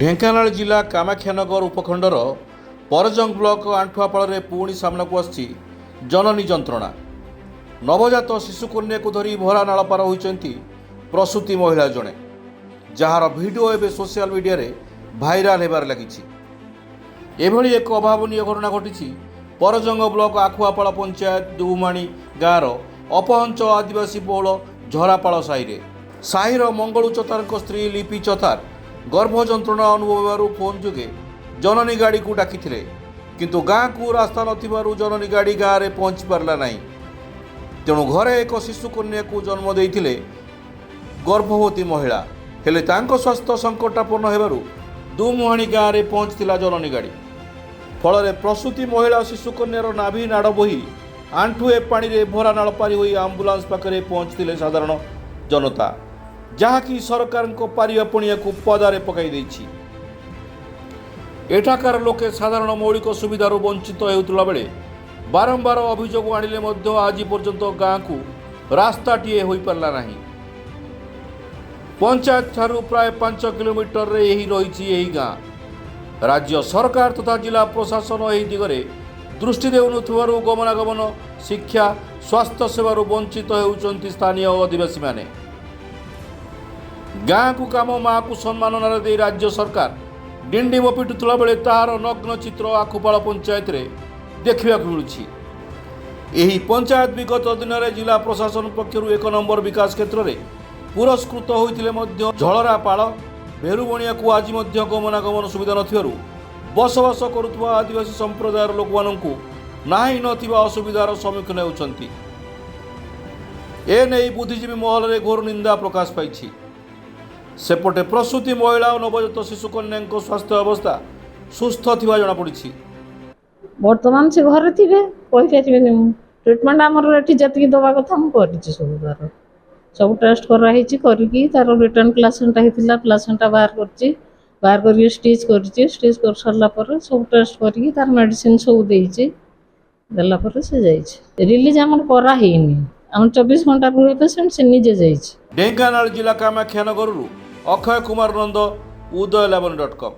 ଢେଙ୍କାନାଳ ଜିଲ୍ଲା କାମାକ୍ଷାନଗର ଉପଖଣ୍ଡର ପରଜଙ୍ଗ ବ୍ଲକ ଆଣ୍ଠୁଆପାଳରେ ପୁଣି ସାମ୍ନାକୁ ଆସିଛି ଜନନୀ ଯନ୍ତ୍ରଣା। ନବଜାତ ଶିଶୁକନ୍ୟାକୁ ଧରି ଭରା ନାଳ ପାର ହୋଇଛନ୍ତି ପ୍ରସୂତି ମହିଳା ଜଣେ, ଯାହାର ଭିଡ଼ିଓ ଏବେ ସୋସିଆଲ ମିଡ଼ିଆରେ ଭାଇରାଲ ହେବାରେ ଲାଗିଛି। ଏଭଳି ଏକ ଅଭାବନୀୟ ଘଟଣା ଘଟିଛି ପରଜଙ୍ଗ ବ୍ଲକ ଆଖୁଆପାଳ ପଞ୍ଚାୟତ ଦୁବୁମାଣି ଗାଁର ଅପହଞ୍ଚ ଆଦିବାସୀ ବହୁଳ ଝରାପାଳ ସାହିରେ। ସାହିର ମଙ୍ଗଳୁ ଚତାରଙ୍କ ସ୍ତ୍ରୀ ଲିପି ଚତାର ଗର୍ଭ ଯନ୍ତ୍ରଣା ଅନୁଭବ ହେବାରୁ ଫୋନ୍ ଯୋଗେ ଜନନୀ ଗାଡ଼ିକୁ ଡାକିଥିଲେ। କିନ୍ତୁ ଗାଁକୁ ରାସ୍ତା ନଥିବାରୁ ଜନନୀ ଗାଡ଼ି ଗାଁରେ ପହଞ୍ଚି ପାରିଲା ନାହିଁ। ତେଣୁ ଘରେ ଏକ ଶିଶୁ କନ୍ୟାକୁ ଜନ୍ମ ଦେଇଥିଲେ ଗର୍ଭବତୀ ମହିଳା। ହେଲେ ତାଙ୍କ ସ୍ୱାସ୍ଥ୍ୟ ସଙ୍କଟାପନ୍ନ ହେବାରୁ ଦୁମୁହାଣୀ ଗାଁରେ ପହଞ୍ଚିଥିଲା ଜନନୀ ଗାଡ଼ି। ଫଳରେ ପ୍ରସୂତି ମହିଳା ଶିଶୁକନ୍ୟାର ନାଭି ନାଡ଼ ବୋହି ଆଣ୍ଠୁଏ ପାଣିରେ ଭରା ନାଳ ପାରି ହୋଇ ଆମ୍ବୁଲାନ୍ସ ପାଖରେ ପହଞ୍ଚିଥିଲେ ସାଧାରଣ ଜନତା, ଯାହାକି ସରକାରଙ୍କ ପାରିବା ପଣିଆକୁ ପଦାରେ ପକାଇ ଦେଇଛି। ଏଠାକାର ଲୋକେ ସାଧାରଣ ମୌଳିକ ସୁବିଧାରୁ ବଞ୍ଚିତ ହେଉଥିଲା ବେଳେ ବାରମ୍ବାର ଅଭିଯୋଗ ଆଣିଲେ ମଧ୍ୟ ଆଜି ପର୍ଯ୍ୟନ୍ତ ଗାଁକୁ ରାସ୍ତାଟିଏ ହୋଇପାରିଲା ନାହିଁ। ପଞ୍ଚାୟତ ଠାରୁ ପ୍ରାୟ 5 କିଲୋମିଟରରେ ଏହି ରହିଛି ଏହି ଗାଁ। ରାଜ୍ୟ ସରକାର ତଥା ଜିଲ୍ଲା ପ୍ରଶାସନ ଏହି ଦିଗରେ ଦୃଷ୍ଟି ଦେଉନଥିବାରୁ ଗମନାଗମନ, ଶିକ୍ଷା, ସ୍ୱାସ୍ଥ୍ୟ ସେବାରୁ ବଞ୍ଚିତ ହେଉଛନ୍ତି ସ୍ଥାନୀୟ ଅଧିବାସୀମାନେ। ଗାଁକୁ କାମ, ମାଆକୁ ସମ୍ମାନ ନାରା ଦେଇ ରାଜ୍ୟ ସରକାର ଡିଣ୍ଡିମ ପିଟୁଥିଲା ବେଳେ ତାହାର ନଗ୍ନ ଚିତ୍ର ଆଖୁପାଳ ପଞ୍ଚାୟତରେ ଦେଖିବାକୁ ମିଳୁଛି। ଏହି ପଞ୍ଚାୟତ ବିଗତ ଦିନରେ ଜିଲ୍ଲା ପ୍ରଶାସନ ପକ୍ଷରୁ ଏକ ନମ୍ବର ବିକାଶ କ୍ଷେତ୍ରରେ ପୁରସ୍କୃତ ହୋଇଥିଲେ ମଧ୍ୟ ଝଳରାପାଳ ଭେରୁବଣିଆକୁ ଆଜି ମଧ୍ୟ ଗମନାଗମନ ସୁବିଧା ନଥିବାରୁ ବସବାସ କରୁଥିବା ଆଦିବାସୀ ସମ୍ପ୍ରଦାୟର ଲୋକମାନଙ୍କୁ ନାହିଁ ନଥିବା ଅସୁବିଧାର ସମ୍ମୁଖୀନ ହେଉଛନ୍ତି। ଏନେଇ ବୁଦ୍ଧିଜୀବୀ ମହଲରେ ଘୋର ନିନ୍ଦା ପ୍ରକାଶ ପାଇଛି। ସେପଟେ ପ୍ରସୂତି ମହିଳା ଓ ନବଜାତ ଶିଶୁକନ୍ୟାଙ୍କ ସ୍ୱାସ୍ଥ୍ୟ ଅବସ୍ଥା ସୁସ୍ଥ ଥିବା ଜଣାପଡ଼ିଛି। ବର୍ତ୍ତମାନ ସେ ଘରେ ଥିବେ, କହିପାରିବିନି ମୁଁ। ଟ୍ରିଟମେଣ୍ଟ ଆମର ଏଠି ଯେତିକି ଦେବା କଥା ମୁଁ କରିଛି। ସବୁ ତାର ସବୁ ଟେଷ୍ଟ କରାହେଇଛି। କରିକି ତାର ରିଟର୍ନ ପ୍ଲାସେଣ୍ଟା ହେଇଥିଲା, ପ୍ଲାସେଣ୍ଟା ବାହାର କରିଛି। ବାହାର କରିକି ଷ୍ଟିଚ୍ କରିଛି। ଷ୍ଟିଚ୍ କରିସାରିଲା ପରେ ସବୁ ଟେଷ୍ଟ କରିକି ତାର ମେଡ଼ିସିନ ସବୁ ଦେଇଛି। ଦେଲା ପରେ ସେ ଯାଇଛି। ରିଲିଜ୍ ଆମର କରାହେଇନି। ଆମର 24 ଘଣ୍ଟା ରୁହେ ପେସେଣ୍ଟ, ସେ ନିଜେ ଯାଇଛି। ଢେଙ୍କାନାଳ ଜିଲ୍ଲା କାମାକ୍ଷାନଗରରୁ ଅକ୍ଷୟ କୁମାର ନନ୍ଦ, ଉଦୟ 11.com।